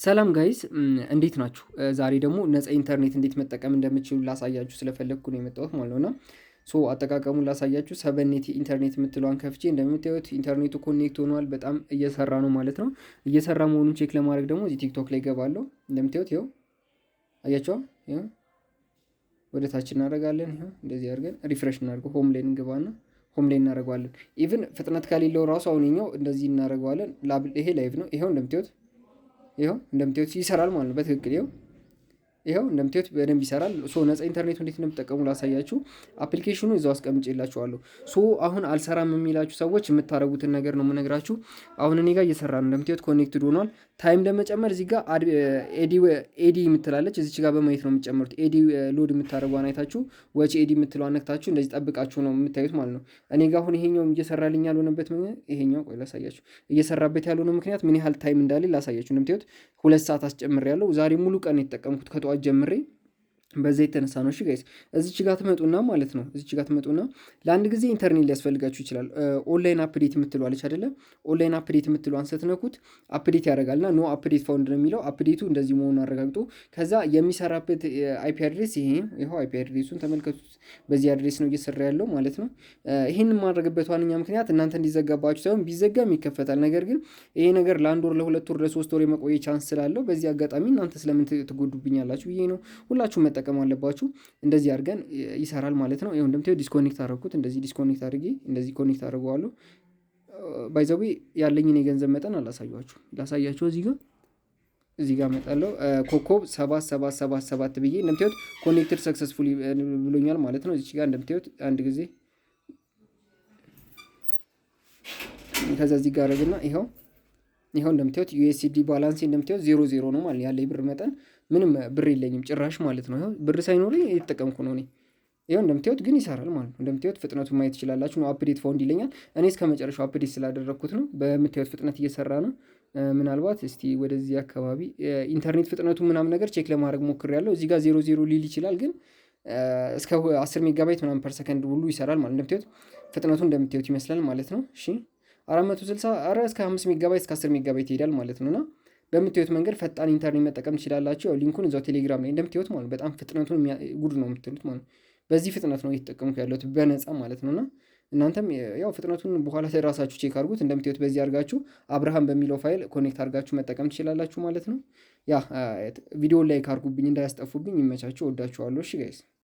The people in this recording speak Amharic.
ሰላም guys፣ እንዴት ናችሁ? ዛሬ ደግሞ ነፃ ኢንተርኔት እንዴት መጠቀም እንደምትችሉ ላሳያችሁ ስለፈለግኩ ነው የመጣሁት ማለት ነው። እና so አጠቃቀሙን ላሳያችሁ። 7net ኢንተርኔት የምትለዋን ከፍቼ እንደምታዩት ኢንተርኔቱ connect ሆኗል። በጣም እየሰራ ነው ማለት ነው። እየሰራ መሆኑን check ለማድረግ ደግሞ እዚህ ቲክቶክ ላይ ገባለሁ። እንደምታዩት ይኸው አያችኋ። ይኸው ወደ ታች እናደርጋለን። ይኸው እንደዚህ አድርገን refresh እናደርገው። Home ላይ እንገባና home ላይ እናደርገዋለን። Even ፍጥነት ከሌለው ራሱ አሁን ይኸኛው እንደዚህ እናደርገዋለን። ይሄ live ነው። ይኸው እንደምታዩት ይሰራል ማለት ነው። በትክክል ይኸው እንደምታዩት በደንብ ይሰራል። So ነፃ ኢንተርኔቱ እንዴት እንደምትጠቀሙ ላሳያችሁ። Application ኑ እዛው አስቀምጬላችኋለሁ። So አሁን አልሰራም የሚላችሁ ሰዎች የምታደርጉትን ነገር ነው የምነግራችሁ። አሁን እኔ ጋር እየሰራ ነው። እንደምታዩት connected ሆኗል። Time ለመጨመር እዚህ ጋር ad የምትላለች፣ እዚች ጋር በማየት ነው የምትጨምሩት። Ad load የምታደርጓን አይታችሁ watch ad የምትለዋን ነክታችሁ እንደዚህ ጠብቃችሁ ነው የምታዩት ማለት ነው። እኔ ጋር አሁን ይሄኛው እየሰራልኝ ያልሆነበት፣ ይሄኛው ቆይ ላሳያችሁ። እየሰራበት ያልሆነ ምክንያት ምን ያህል time እንዳለ ላሳያችሁ። እንደምታዩት 2 ሰዓት አስጨምሬያለሁ። ዛሬ ሙሉ ቀን የተጠቀምኩት ከጠዋት ጀምሬ፣ በዛ የተነሳ ነው። እሺ guys፣ እዚች ጋር ትመጡና ማለት ነው፣ እዚች ጋር ትመጡና ለአንድ ጊዜ ኢንተርኔት ሊያስፈልጋችሁ ይችላል። Online update የምትለዋ አለች አይደለ? Online update የምትለዋን ስትነኩት update ያደርጋል እና no update found ነው የሚለው። Update ኡ እንደዚህ መሆኑን አረጋግጦ ከዛ የሚሰራበት IP address ይሄ፣ ይኸው IP address ኡን ተመልከቱት። በዚህ address ነው እየሰራ ያለው ማለት ነው። ይህን የማድረግበት ዋነኛ ምክንያት እናንተ እንዲዘጋባችሁ ሳይሆን ቢዘጋም ይከፈታል። ነገር ግን ይሄ ነገር ለ1 ወር፣ ለ2 ወር፣ ለ3 ወር የመቆየት chance ስላለው በዚህ አጋጣሚ እናንተ ስለምን ትጎዱብኛላችሁ ብዬ ነው። ሁላችሁም መጠቀም አለባችሁ። እንደዚህ አድርገን ይሰራል ማለት ነው። ይኸው እንደምታዩት disconnect አደረኩት። እንደዚህ disconnect አድርጌ እንደዚህ connect አድርገዋለሁ። By the way ያለኝን የገንዘብ መጠን አላሳያችሁ፣ ላሳያችሁ። እዚህ ጋር እመጣለሁ። ኮከብ 7777 ብዬ እንደምታዩት connected successfully ብሎኛል ማለት ነው። እዚች ጋር እንደምታዩት አንድ ጊዜ ከዛ እዚህ ጋር አደረግና ይኸው እንደምታዩት USD balance እንደምታዩት 00 ነው ማለት ያለ የብር መጠን፣ ምንም ብር የለኝም ጭራሽ ማለት ነው። ይኸው ብር ሳይኖረኝ እየተጠቀምኩ ነው እኔ። ይኸው እንደምታዩት ግን ይሰራል ማለት ነው። እንደምታዩት ፍጥነቱን ማየት ትችላላችሁ። No update found ይለኛል። እኔ እስከ መጨረሻው update ስላደረግኩት ነው። በምታዩት ፍጥነት እየሰራ ነው። ምናልባት እስቲ ወደዚህ አካባቢ ኢንተርኔት ፍጥነቱ ምናምን ነገር check ለማድረግ ሞክሬያለሁ። እዚህ ጋር 00 ሊል ይችላል፣ ግን እስከ 10 ሜጋባይት ምናምን per second ሁሉ ይሰራል ማለት፣ እንደምታዩት ፍጥነቱ እንደምታዩት ይመስላል ማለት ነው። እሺ፣ 460፣ ኧረ እስከ 5 ሜጋባይት፣ እስከ 10 ሜጋባይት ይሄዳል ማለት ነው። እና በምታዩት መንገድ ፈጣን ኢንተርኔት መጠቀም ትችላላችሁ። ያው link ኡን እዛው ቴሌግራም ላይ እንደምታዩት ማለት በጣም ፍጥነቱን ጉድ ነው የምትሉት ማለት ነው። በዚህ ፍጥነት ነው እየተጠቀምኩ ያለሁት በነፃ ማለት ነው። እና እናንተም ያው ፍጥነቱን በኋላ ራሳችሁ check አድርጉት። እንደምታዩት በዚህ አድርጋችሁ አብርሃም በሚለው file connect አድርጋችሁ መጠቀም ትችላላችሁ ማለት ነው። Yeah፣ ቪዲዮ like አድርጉብኝ እንዳያስጠፉብኝ። ይመቻችሁ። ወዳችኋለሁ። እሺ guys።